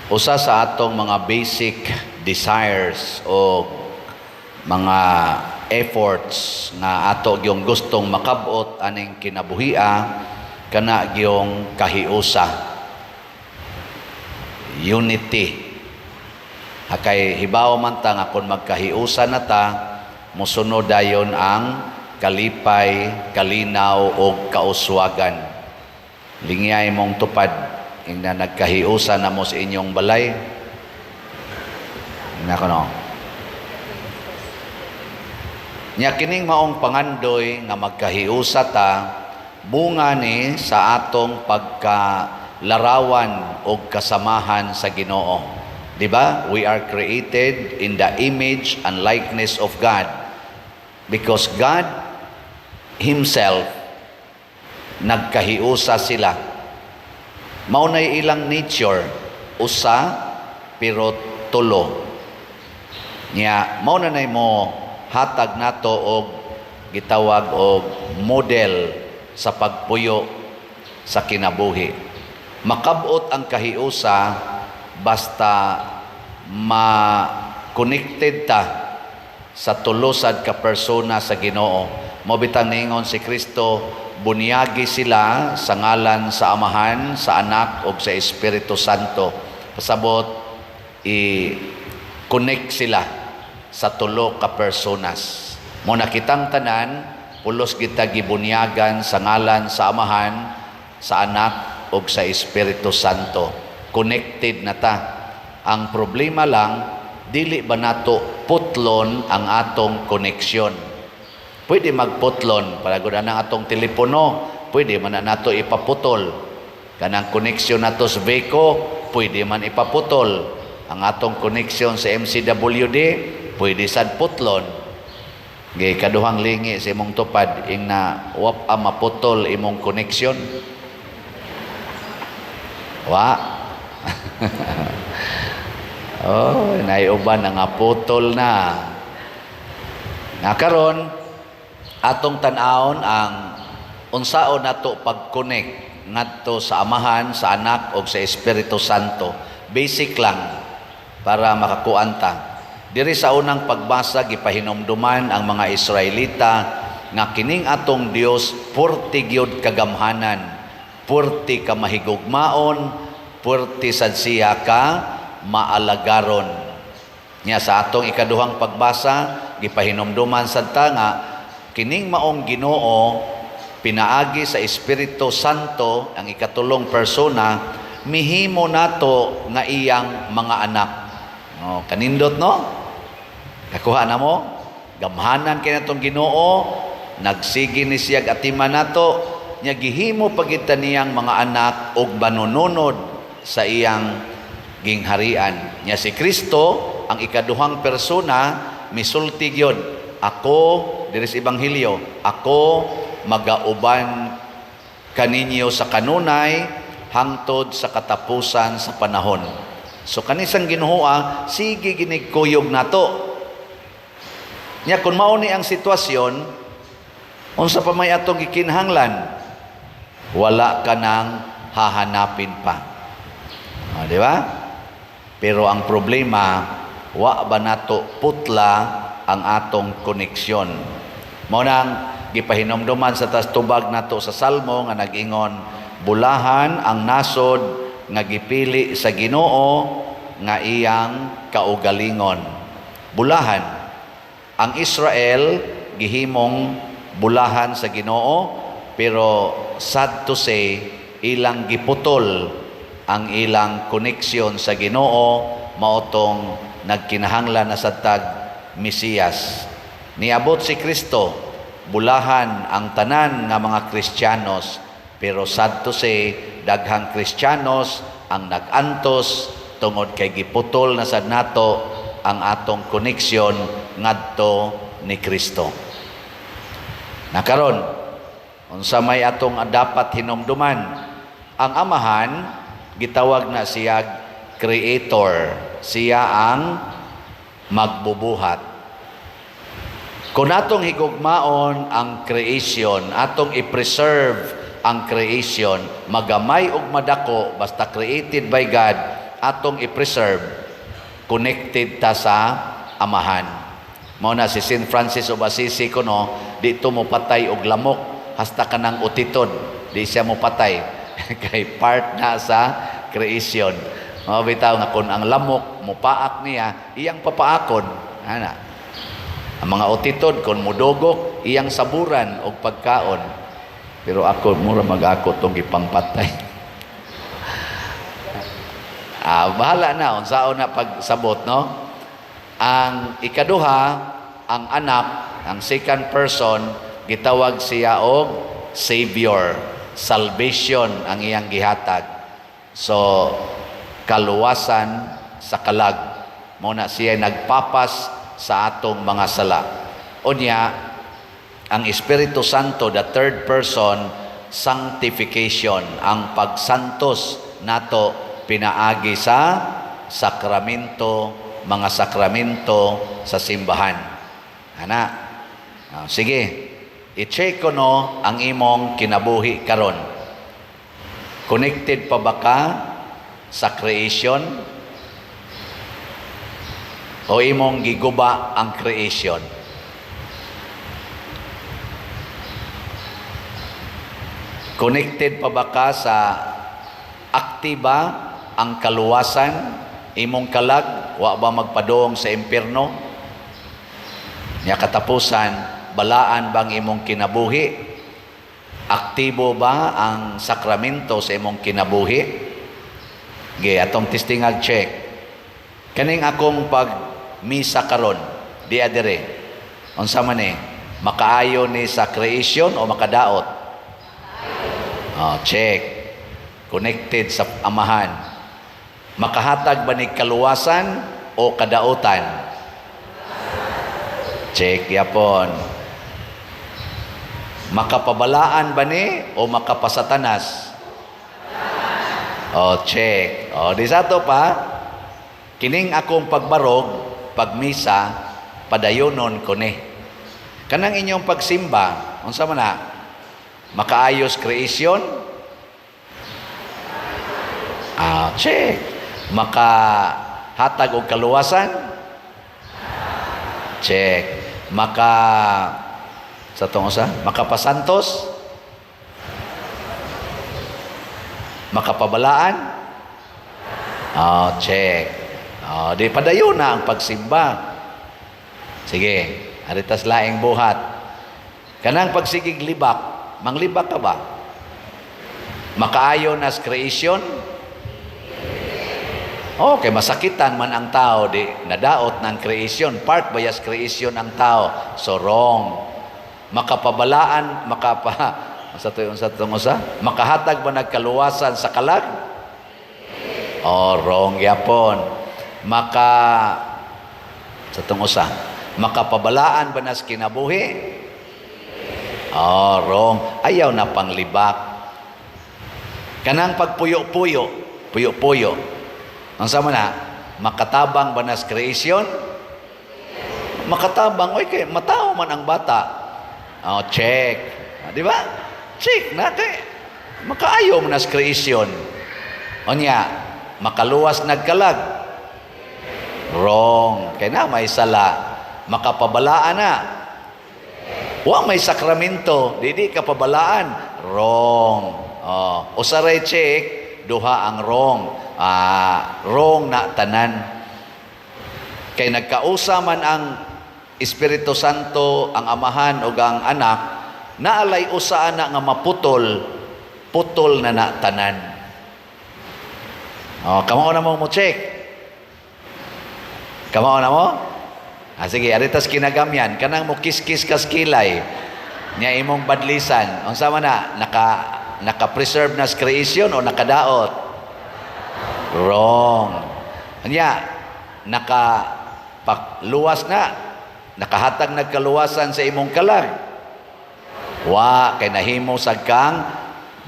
Usa sa atong mga basic desires o mga efforts nga ato gyung gustong makabot aning kinabuhia kana gyung kahiusa, unity. Kay hibaw man ta nga kung magkahiusa na ta, mosunod dayon ang kalipay, kalinaw ug kauswagan. Lingyay mong tupad ingna nagkahiusa na mo sa inyong balay. Nako no. Nya kining maong pangandoy nga magkahiusa ta, bunga ni sa atong pagkalarawan og kasamahan sa Ginoo. Di ba? We are created in the image and likeness of God. Because God Himself, nagkahiusa sila. Mao nay ilang nature, usa pero tulo. Nya mao na nay mo hatag nato og gitawag og model sa pagpuyo sa kinabuhi. Makabot ang kahiusa basta ma-connected ta sa tulo sad ka persona sa Ginoo. Mao bitang niingon si Kristo, bunyagi sila sa ngalan sa Amahan, sa Anak ug sa Espiritu Santo. Pasabot i-connect sila sa tulo ka personas. Mao na kitang tanan pulos kita gibunyagan sa ngalan sa Amahan, sa Anak ug sa Espiritu Santo. Connected na ta. Ang problema lang, dili ba nato putlon ang atong koneksyon? Pwede magputlon, para gud ang atong telepono, pwede man na nato ipaputol. Kanang connection nato sa VECO, pwede man ipaputol. Ang atong connection sa MCWD, pwede sad putlon. Gay kaduhang lingi sa imong tupad ing na wap a maputol imong connection. Wa. Oh, naiuban na nga putol na. Nga karon atong tan-awon ang unsaon nato pag-connect ngadto sa Amahan, sa Anak ug sa Espiritu Santo. Basic lang para makakuan ta. Diri sa unang pagbasa, gipahinumduman ang mga Israelita nga kining atong Dios purti gyud kagamhanan, purti ka mahigugmaon, purti sad siya ka maalagaron. Nya sa atong ikaduhang pagbasa, gipahinumduman sad ta nga kining maong Ginoo, pinaagi sa Espiritu Santo, ang ikatulong persona, mihimo nato nga iyang mga anak. Oh, kanindot, no? Kakuha na mo? Gamhanan kay natong Ginoo, nagsige ni siya atiman nato, nya gihimo pagita niyang mga anak ug manununod sa iyang gingharian. Nya si Kristo, ang ikaduhang persona, misulti gyud, "Ako," diri sa Ebanghelyo, "ako magauban kaninyo sa kanunay hangtod sa katapusan sa panahon." So kanisang Ginoo, sige ginig kuyog nato. Nya kung mao ni ang sitwasyon, unsa pa may atong gikinahanglan? Wala ka nang hahanapin pa. O, di ba? Pero ang problema, wa ba nato putla ang atong koneksyon? Mao nang gipahinomduman sa tas tubag nato sa Salmo nga nag-ingon, "Bulahan ang nasod nga gipili sa Ginoo nga iyang kaugalingon." Bulahan. Ang Israel gihimong bulahan sa Ginoo, pero sad to say, ilang giputol ang ilang koneksyon sa Ginoo, mao tong nagkinahanglan na sad tag Mesiyas. Niabot si Kristo, bulahan ang tanan nga mga Kristiyanos, pero sad to say, daghang Kristiyanos ang nag-antos tungod kay giputol na sad nato ang atong koneksyon ngadto ni Kristo. Nakaron, unsa may atong dapat hinumduman? Ang Amahan gitawag na siya Creator. Siya ang magbubuhat. Kung atong higugmaon ang creation, atong i-preserve ang creation, magamay og madako, basta created by God, atong i-preserve, connected ta sa Amahan. Mao na si Saint Francis of Assisi kuno, di to mo patay og lamok, hasta kanang utitod di siya mo patay kay part na sa creation. Mao bitaw nga kung ang lamok mopaak niya, iyang papaakon ana. Ang mga utitod kung mudugok, iyang saburan og pagkaon. Pero ako, mura mag-ako tong gipangpatay. Ah, bahala na unsaon na pagsabot, no? Ang ikaduha, ang Anak, ang second person, gitawag siya og Savior. Salvation ang iyang gihatag. So, kaluwasan sa kalag. Mao na siya nagpapas sa atong mga sala. Unya, ang Espiritu Santo, the third person, sanctification, ang pagsantos nato pinaagi sa sakramento, mga sakramento sa simbahan. Ana, ah, sige, i-check ko no ang imong kinabuhi karon. Connected pa ba ka sa creation o imong giguba ang creation? Connected pa ba ka sa aktiba ang kaluwasan, imong kalag wa ba magpadong sa impierno? Nya katapusan, balaan bang imong kinabuhi? Aktibo ba ang sakramento sa imong kinabuhi? Ge, atong testingag check. Kaning akong pag misa karon, di adere. Unsa man ni? Makaayo ni sa creation o makadaot? Oh, check. Connected sa Amahan. Makahatag ba ni kaluwasan o kadautan? Check yapon. Makapabalaan ba ni o makapasatanas? Oh, check. Oh, di sa ato pa, kining akong pagbarog, pagmisa, padayonon ko ni. Kanang inyong pagsimba, unsa man na? Makaayos creation? Ah, check. Makahatag og kaluwasan? Check. Maka sa tong usa, makapasantos? Makapabalaan? Oh, check. Oh, di padayon na ang pagsimba. Sige, aritas laing buhat. Kanang pagsigig libak, manglibak ka ba? Makaayo nas creation? Okay, masakitan man ang tao, di nadaot ng creation. Part ba yas creation ang tao? So wrong. Makapabalaan, makapa sa to sa tong usa? Makahatag ba nagkaluwasan sa kalag? Oh, wrong yapon. Maka sa tong usa, makapabalaan ba nas kinabuhi? Oh, wrong. Ayaw na panglibak. Kanang pagpuyo-puyo, puyo-puyo. Ang sama na, makatabang ba nas creation? Makatabang, oy, kay matao man ang bata. Oh, check. Ah, di ba? Check na kay makaayo man nas creation. Onya, makaluwas nagkalag. Wrong. Kay na may sala. Makapabalaan na. Wa may sakramento, di di ka pabalaan. Wrong. Oh, usaray check, duha ang wrong. Ah, wrong na tanan. Kay nagkausa man ang Espiritu Santo, ang Amahan ug ang Anak, naalay usa ana nga maputol, putol na na tanan. Oh, kamo na mo mo check. Kamo na mo? Ah, sige, aritas kinagamyan, kanang mo kiskis kas kilay, nya imong badlisan. Unsa man na naka naka-preserve na sa creation o nakadaot? Wrong. Nya naka luwas na, nakahatag nagkaluwasan sa imong kalag. Wa kay nahimo sad kang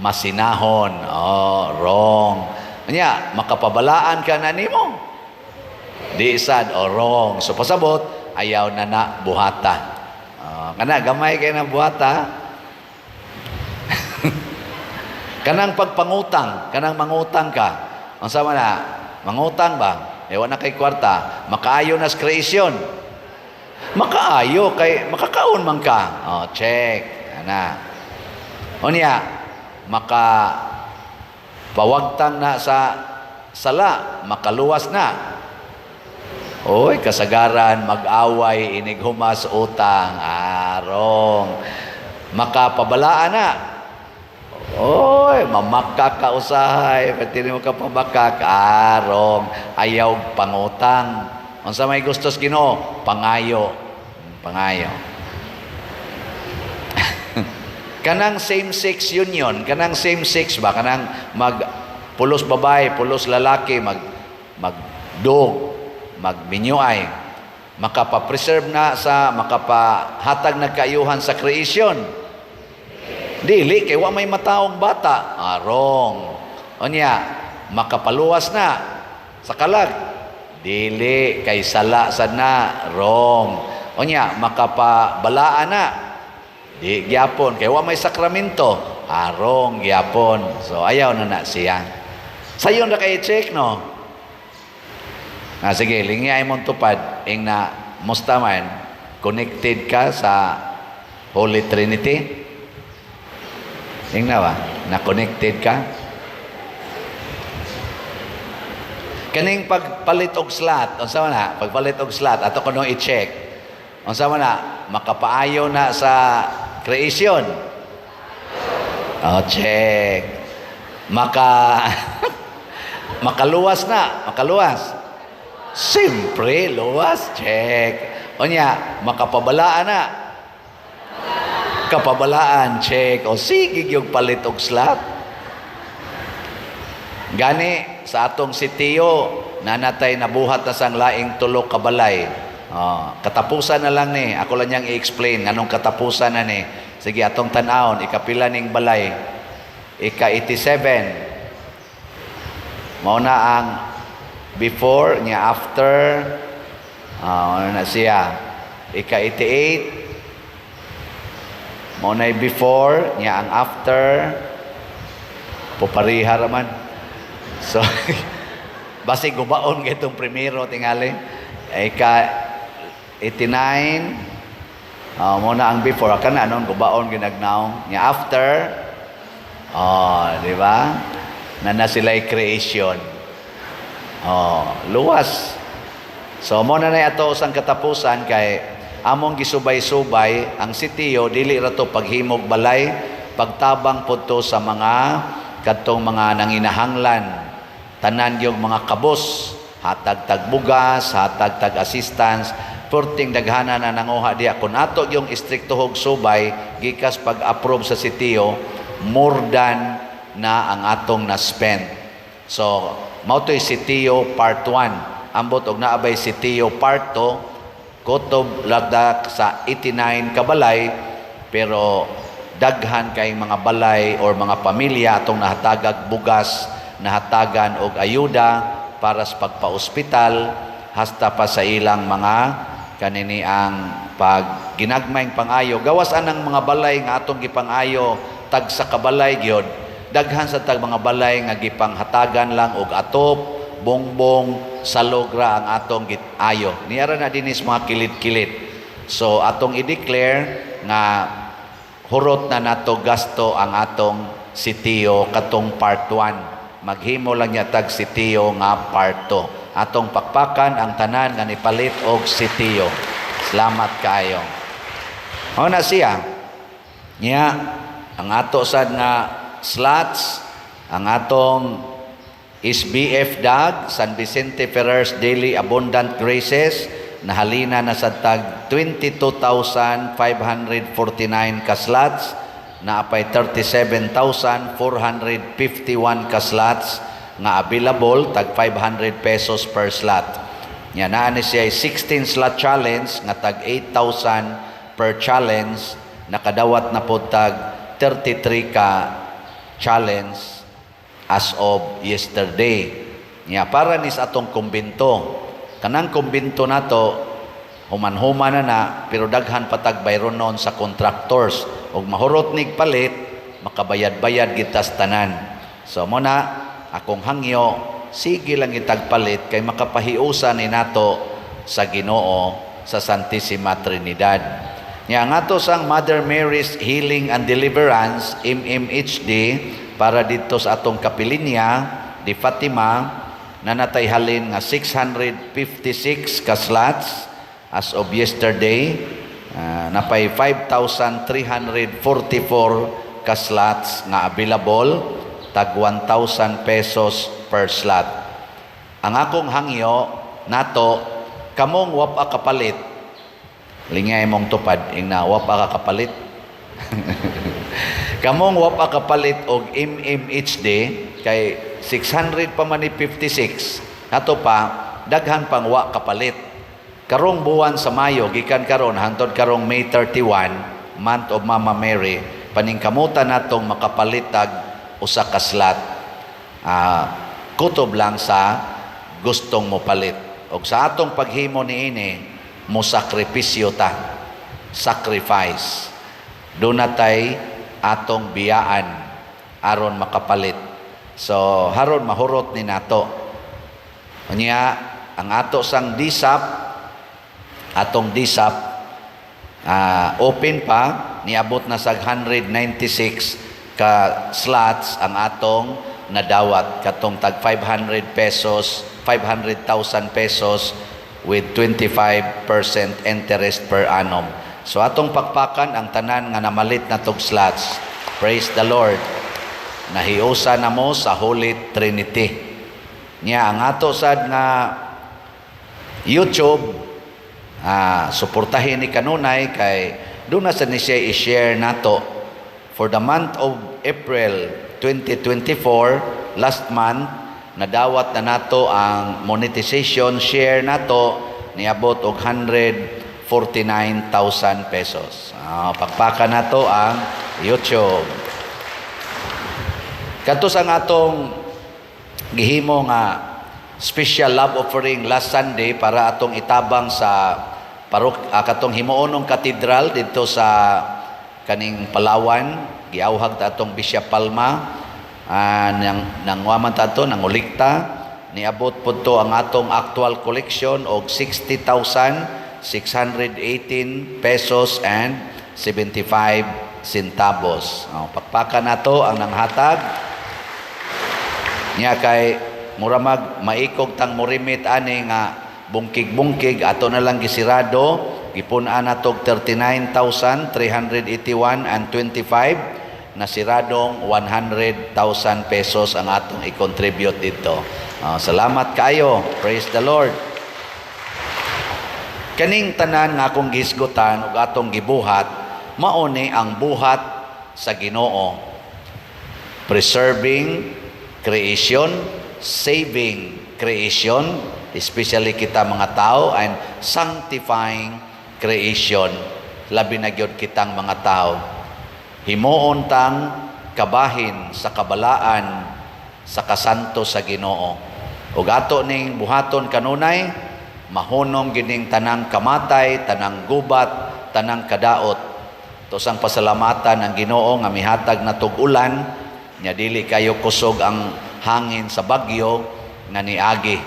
masinahon. Oh, wrong. Nya makapabalaan ka na nimo. Di sad o wrong. So pasabot, ayaw na na buhata. Oh, kana gamay kay na buhata. Kanang pagpangutang, kanang mangutang ka. Unsa man na? Mangutang ba? Eh, na kay kwarta. Makaayo na sa creation? Makaayo kay makakaon man ka. Oh, check. Ana. Unya, maka pawagtang na sa sala, makaluwas na. Oy, kasagaran mag-away inig humas utang, arong. Makapabalaan na. Oy, mamakak ka usahay, pati mo ka pamakak, arong. Ayaw pangutang. Unsa may gusto sa Ginoo? Pangayo. Pangayo. Kanang same-sex union, kanang same-sex ba, kanang mag pulos babae, pulos lalaki, magdog, magminyuay, makapa-preserve na sa, makapahatag na kaayuhan sa creation? Dili, kay wa may mataong bata. Ah, wrong. Unya, makapaluwas na sa kalag? Dili, kay sala sad na. Wrong. Unya, makapabalaan na? Di gyapon, kay wa may sakramento. Arong gyapon. So ayaw na na siya. Sayon ra kay check, no? Ah, sige, lingya imong tupad ing na musta man connected ka sa Holy Trinity. Ing na ba? Na connected ka? Kaning pagpalit og slot, unsa man na? Pagpalit og slot, ato kuno i-check. Unsa man na? Makapaayo na sa creation? Oh, check. Makaluwas na, makaluwas. Siyempre, luwas, check. Unya, makapabalaan na. Kapabalaan, check. O sige, yung palit og slot. Gani, sa atong sitiyo, nanatay nabuhat na sang laing tulo ka balay. Oh, katapusan na lang ni. Ako lang niyang i-explain anong katapusan na ni. Sige, atong tan-awon, ikapila ning balay? Ika-87. Mao na ang before niya, after. Ano na siya? Ika-88. Mao na before niya, ang after. Pupariha raman. So, basi gubaon itong primero tingali. Ika 89. Mao na ang before kana anon gubaon ginagnaong. Nya after, oh, di ba? Na na sila'y creation. Oh, luwas. So mo na na ato usang katapusan kay among gisubay-subay ang sitiyo, dili ra to paghimog balay, pagtabang pud to sa mga kadtong mga nanginahanglan, tanan yung mga kabos, hatag tag bugas, hatag tag assistance, perting daghana na nanguha diya. Kung ato yung istriktohog subay gikas pag-approve sa sitiyo, more than na ang atong na-spend. So mao to'y sitiyo part 1. Ambot og naabay sitiyo part 2, kutob lagdak sa 89 kabalay, pero daghan kay mga balay or mga pamilya atong nahatagag bugas, nahatagan og ayuda para sa pagpa-ospital, hasta pa sa ilang mga kanini ang pag ginagmayng pangayo. Gawas anang mga balay nga atong gipangayo, tag sa kabalay gyud, daghan sa tag mga balay nga gipanghatagan lang og atop, bongbong, salog ra ang atong gitayo. Niara na dinis mga kilid-kilid. So atong i-declare nga hurot na nato gasto ang atong sitiyo katong part 1. Maghimo lang niya tag sitiyo nga part 2. Atong pakpakan ang tanan nga nipalit og sitiyo. Salamat kaayo. Mao na siya. Nya ang ato sad nga slots, ang atong SBF DAG, San Vicente Ferrer's Daily Abundant Graces, nahalina na sa tag 22,549 ka slots, naapay 37,451 ka slots nga available, tag 500 pesos per slot. Nya naa ni siya 16 slot challenge nga tag 8,000 per challenge, nakadawat na po tag 33 ka challenge as of yesterday. Nya para ni sa atong kumbinto. Kanang kumbinto nato human-human na na, pero daghan patag bayronon sa contractors ug mahurot nig palit, makabayad-bayad gitas tanan. So mo na akong hangyo sige lang itag palit kay makapahiusa ni nato sa Ginoo sa Santissima Trinidad. Nya ang ato sang Mother Mary's Healing and Deliverance, MMHD, para dito sa atong kapilinya di Fatima na natay halin nga 656 ka slots as of yesterday, napay 5,344 ka slots nga available, tag 1,000 pesos per slot. Ang akong hangyo nato, kamong wa pa kapalit, lingay mong tupad, ingna wa pa ka kapalit. Kamong wa pa kapalit og MMHD kay 600 pa man ni 56. Ato pa daghan pang wa kapalit. Karong buwan sa Mayo, gikan karon hangtod karong May 31, month of Mama Mary, paningkamutan natong makapalit tag usa ka slot. Kutob lang sa gustong mo palit. Og sa atong paghimo niini, mo sakripisyo ta. Sacrifice. Doon natay atong biyaan aron makapalit. So haron mahurot ni nato. Unya ang ato sang DSAP, atong DSAP open pa, niabot na sa 196 ka slots ang atong nadawat katong tag 500 pesos, 500,000 pesos with 25% interest per annum. So atong pakpakan ang tanan nga namalit na tog slots. Praise the Lord. Nahiusa na mo sa Holy Trinity. Nya ang ato sad nga YouTube, suportahin ni kanunay kay doon na sa ni siya i-share nato. For the month of April 2024, last month, nadawat na nato ang monetization share nato, niabot og 149,000 pesos. Pakpakan nato ang YouTube. Kadto sa atong gihimo nga special love offering last Sunday para atong itabang sa parok, katong himuonong katedral didto sa kaning Palawan, giawhag ta atong Bishop Palma, nang nangwaman ta ato nangolekta, niabot pud to ang atong actual collection og 60,618 pesos and 75 centavos. Oh, pakpakan nato ang nanghatag niya kay mura mag maikog tang morimit ani nga bungkig-bungkig, ato na lang gisirado, gipun-an nato og 39,381 and 25 na siradong 100,000 pesos ang atong i-contribute dito. Salamat kaayo. Praise the Lord. Kaning tanan nga akong gihisgutan ug atong gibuhat, mao ni ang buhat sa Ginoo. Preserving creation, saving creation, especially kita mga tao, and sanctifying creation, labi na gyud kitang mga tao. Himuon tang kabahin sa kabalaan sa kasanto sa Ginoo. Ug ato ning buhaton kanunay, mahunong gining tanang kamatay, tanang gubat, tanang kadaot. Tosang pasalamatan ang Ginoo nga mihatag na tug-ulan nya dili kayo kusog ang hangin sa bagyo nga niagi.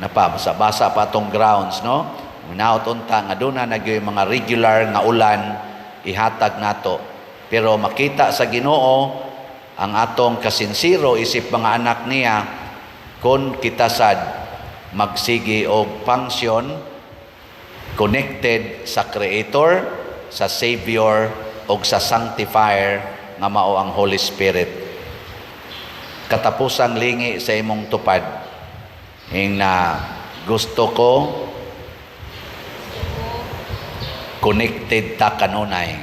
Napa basa-basa pa atong grounds, no? Minaot unta nga duna na gyud mga regular nga ulan ihatag nato. Pero makita sa Ginoo ang atong kasinsiro isip mga anak niya kung kita sad magsigi og function connected sa Creator, sa Savior og sa Sanctifier nga mao ang Holy Spirit. Katapusang lingi sa imong tupad. Ing na gusto ko connected ta kanunay.